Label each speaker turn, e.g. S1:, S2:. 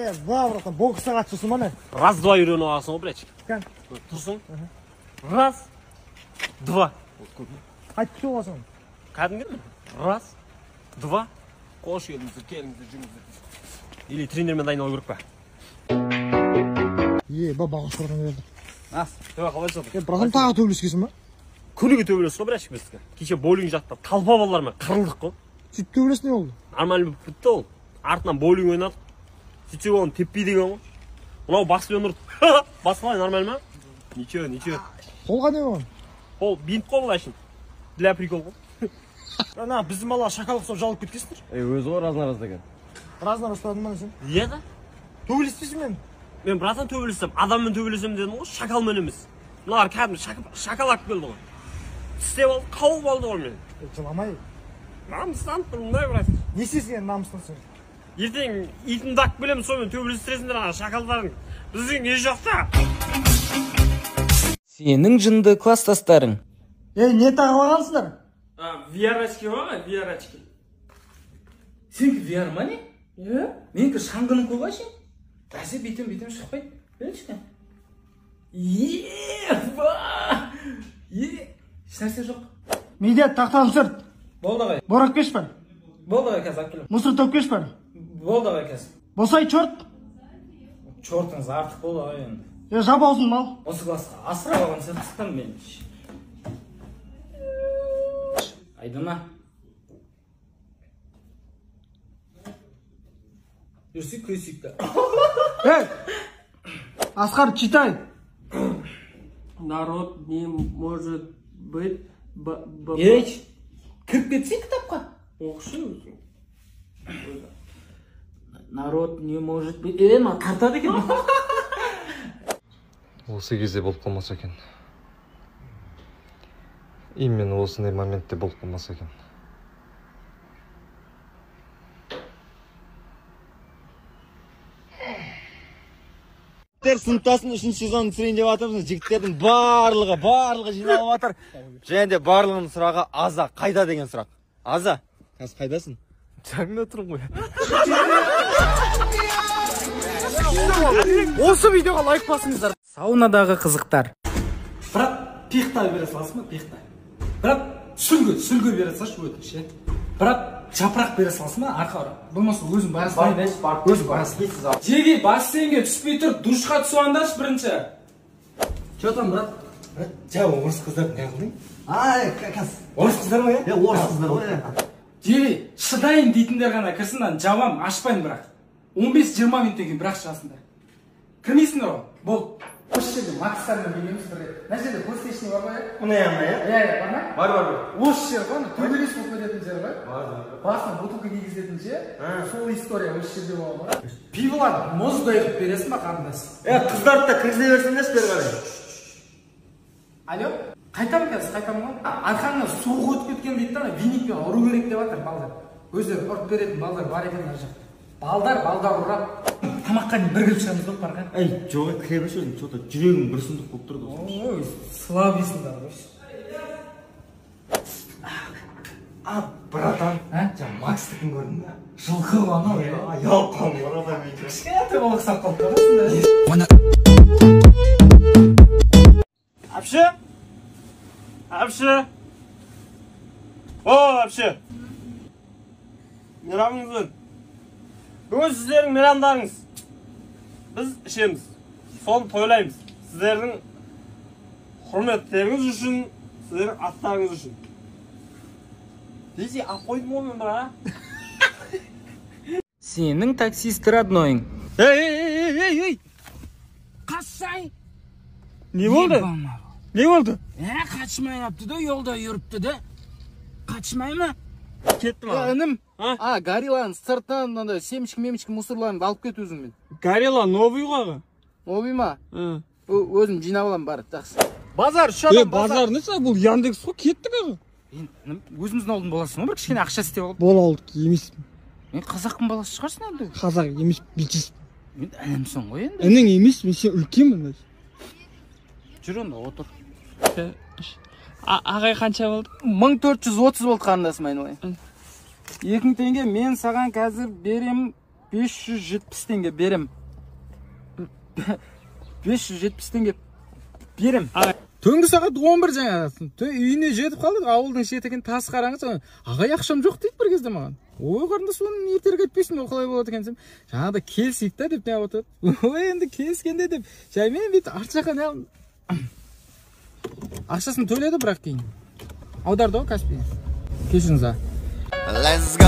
S1: Ва, братан, боксқа қатысасың ба не?
S2: Раз, два үйреніп аласың ғой, блядь.
S1: Кән.
S2: Тұрсың. Раз, два.
S1: Қайтып күтіп аласың?
S2: Кәдімгі. Раз, два. Қош келдіңіздер, келіңіздер, жүріңіздер. Или тренермен дайындалу керек па?
S1: Е, ба, бағаш братан келді.
S2: Нас, төбе қалай жатыр?
S1: Е, братан, тағы төбелескенсің ба?
S2: Күніге төбелес қой, блядь, біздікі. Кеше боулинг жақта толпа балалармен қырылдық қой.
S1: Сөйтіп төбелес не болды?
S2: Нормально болып бітті ол. Артынан боулинг ойнадық. Сөйтсек оны теппей деген ғой. Мынау баспен ұрды. Бас қалай, нормально ма? Ничего, ничего.
S1: Қолға не болған?
S2: Қол бинт қой бұл әшейін. Для прикол ғой.
S1: Ана біздің бала шакал ұқсап жалып кеткенсіңдер.
S3: Ей, өзі ғой раз-на-раз деген.
S1: Раз-на-раз ұстадың ба сен?
S2: Иә да.
S1: Төбелеспейсің мен?
S2: Мен братан төбелессем, адаммен төбелесем дедім ғой, шакалмен емес. Мыналар кәдімгі шакал алып келді ғой. Тістеп алды, қауып алды ғой мені.
S1: Жыламай.
S2: Намыстанып тұрмын да, брат.
S1: Не істейсің енді намыстансың?
S2: Ертең итімді алып келемін, сонымен төбелестіресіңдер ана шакалдарың. Біздің не жоқ та.
S4: Сенің жынды класстастарың.
S1: Ей, не тағып алғансыңдар?
S5: VR очки бар ғой, VR очки.
S4: Сенікі VR ма не? Иә. Менікі шаңғының ғой ше. Бәсе бүйтем шықпайды. Білші. Е, ба! Е, ешнәрсе жоқ.
S1: Медиат, тақтаны сүрт.
S4: Болды ағай.
S1: Борап келші бар.
S4: Болды ағай, қазір алып келемін.
S1: Мусор төгіп келші бар.
S4: Болды ағай, қазір.
S1: Босай, черт.
S4: Чертыңыз артық болды ағай енді.
S1: Е, жап аузын, мал.
S4: Осы классқа асырап алған сияқтысың мен. Айдана. Жүрсек күресейік та.
S1: Ей! Асқар, читай.
S5: Народ не может быть...
S4: Ей, кіріп кетсең кітапқа.
S5: Оқшы өзің.
S4: Народ не может быть... Е, мына тартады екен.
S6: Осы кезде болып қалмаса екен. Именно осындай моментте болып қалмаса екен.
S3: Сыныптасын 3-ші сезонын түсірейін деп жатырмыз. Жігіттердің барлығы жиналып жатыр. Және де барлығының сұрағы Аза қайда деген сұрақ. Аза, қазір қайдасың?
S6: Жаңында тұрмын ғой.
S1: Осы видеоға лайк басыңыздар.
S4: Саунадағы қызықтар. Брат, пихта бере саласың ба? Пихта. Брат, сүлгі бере салшы өтініш, е? Брат, жапырақ бере саласың ба? Арқа ұрап. Болмаса өзің бара салайын, өзің бара салайын. Жеге бассейнге түспей тұрып, душқа түсіп алыңдаршы бірінші.
S3: Че там, брат? Брат, жа орыс қыздар не қылдың?
S7: Ай, қазір.
S3: Орыс қыздар ма, е?
S7: Е, орыс қыздар ғой.
S4: Жеге, шыдайын дейтіндер ғана кірсін, аны жабам, ашпаймын бірақ. 15-20 минуттан кейін бірақ шығасыңдар. Кірмейсіңдер ғой, бол. Осы жерде Макстармен билейміз бір рет. Мына жерде PlayStation бар ғой,
S3: Мына жағында,
S4: иә? Иә, бар ма?
S3: Бар, бар, бар.
S4: Осы жер ғой, ана төбелес болып кететін жер ғой.
S3: Бар, бар.
S4: Басына бутылка кигізетін ше, сол история осы жерде болған ғой. Пиволарды мұздай қылып бересің ба, қарындас?
S3: Е, қыздарды да кіргізе берсеңдерші бері қарай.
S4: Алло, қайтамын қазір, қайтамын ғой. Арқаңнан суық өтіп кеткен дейді да, ана веникпен ұру керек деп жатыр балдар. Өздері ұрып беретін балдар бар екен ар жақта. Балдар ұрап. Тамаққа дейін бір кіріп шығамыз ғой барға.
S3: Ей, жоқ, кіре берші өзің, че-то жүрегім бір сұмдық болып тұр досым.
S4: Ой, слабыйсыңдар ғой.
S3: А, братан,
S4: А?
S3: жаңа Макстікін көрдің бе?
S4: Жылқы ғой анау.
S3: Ұялып қалдым, братан, мен.
S4: Кішкентай бала ұқсап қалыпты ғой сонда.
S2: Әпші? Әпші? О, әпші. Мейрамыңызбен. Бүгін сіздердің мейрамдарыңыз. Біз ішеміз. Соны тойлаймыз. Сіздердің құрметтеріңіз үшін, сіздердің аттарыңыз үшін. Десе, ақ қойдым ғой мен бірақ, а?
S4: Сенің таксист роднойың.
S2: Ей, ей, ей, ей, ей!
S4: Қашсай!
S2: Не болды? Не болды?
S4: Ә, қашмай апты да, жолда жүріпті да. Қашмай ма?
S2: Кетті ма?
S4: Інім,
S2: А?
S4: а, горилланың сыртынан мынандай семечкі-мемечкі мусорларыңды алып кет өзіңмен.
S2: Горилла новый ғой аға.
S4: Новый ма? Өзім жинап аламын, бар, жақсы.
S1: Базар, үш адам базар.
S5: Базар несі, бұл Яндекс қой, кеттік аға.
S4: Енді, інім, өзіміздің ауылдың баласысың ғой, бір кішкене ақша істеп алып.
S5: Бол ауылдікі емеспін.
S4: Мен қазақтың баласы шығарсың енді.
S5: Қазақ емес, бүйтесің.
S4: Мен інімсің ғой енді.
S5: Інің емес, мен сен үлкенмін.
S4: Жүр онда, отыр.
S5: Ағай қанша болды?
S4: 1430 болды қарындасым айналайын. 2000 теңге мен саған қазір берем. 570 теңге берем. 570 теңге берем. Түнгі сағат 11 жаңа. Үйіне жетіп қалдық, ауылдың шеті екен, тас қараңғы. Ағай, ақшам жоқ дейді бір кезде маған. Ой, қарындас, оны ертерек айтпайсың ба, қалай болады екен десем, жаңағыда келісейік та деп неғып отырады. Ой, енді келіскенде деп, жаймен бүйтіп арт жаққа неғып ақшасын төледі, бірақ кейін аударды ғой Каспий. Кешіріңіз, аға.
S7: Let's go.